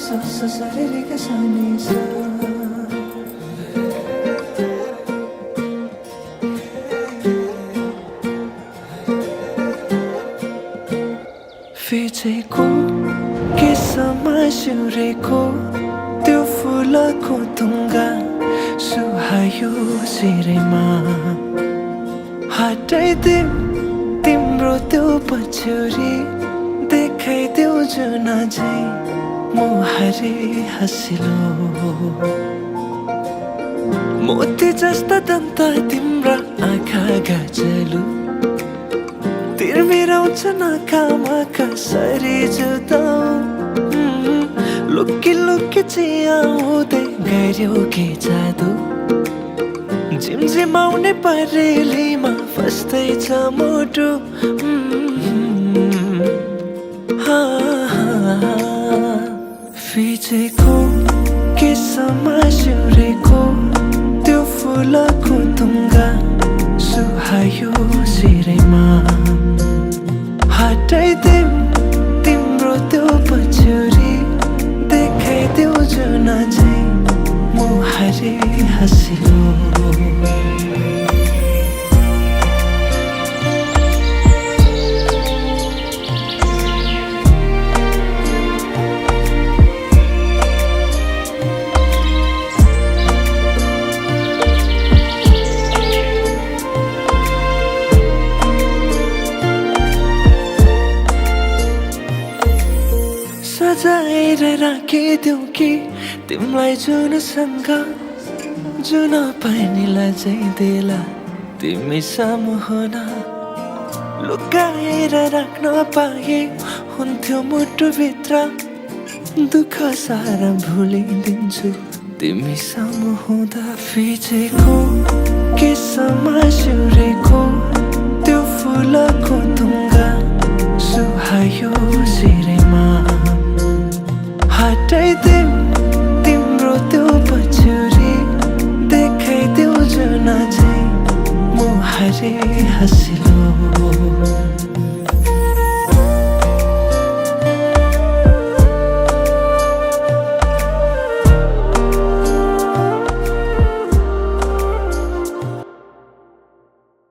sa sa sa re re ga sa ni sa फिचेको के समय सिउरेको त्यो फुलको तुङ्गा सुहायो सिरेमा हटाइदेऊ तिम्रो त्यो पछ्यौरी देखाइदेऊ जुन झै मुहारी हँसिलो मोती जस्ता दन्त तिम्रा आँखा गाजलु तिर्मिराउँछ नाकामा कसरी जुदाऊ लुकी लुकी चियाउँदै गऱ्यौ के जादु झिमझिमाउने परेलीमा फस्दैछ मुटु फिचेको के समय सिउरेको त्यो फुलको तुङ्गा सुहायो सिरैमा हटाइदेऊ तिम्रो त्यो पछ्यौरी देखाइदेऊ जुन झै मुहारी हँसिलो सजाएर राखिदेऊ कि तिमीलाई जुनसँग जुन पानीलाई चाहिँ देला तिमी सामु हुन लुकाएर राख्न पाए हुन्थ्यो मुटुभित्र दुःख सारा भुलिदिन्छु तिमी सामु हुँदा फिचेको के समय सिउरेको त्यो फुलको तुङ्गा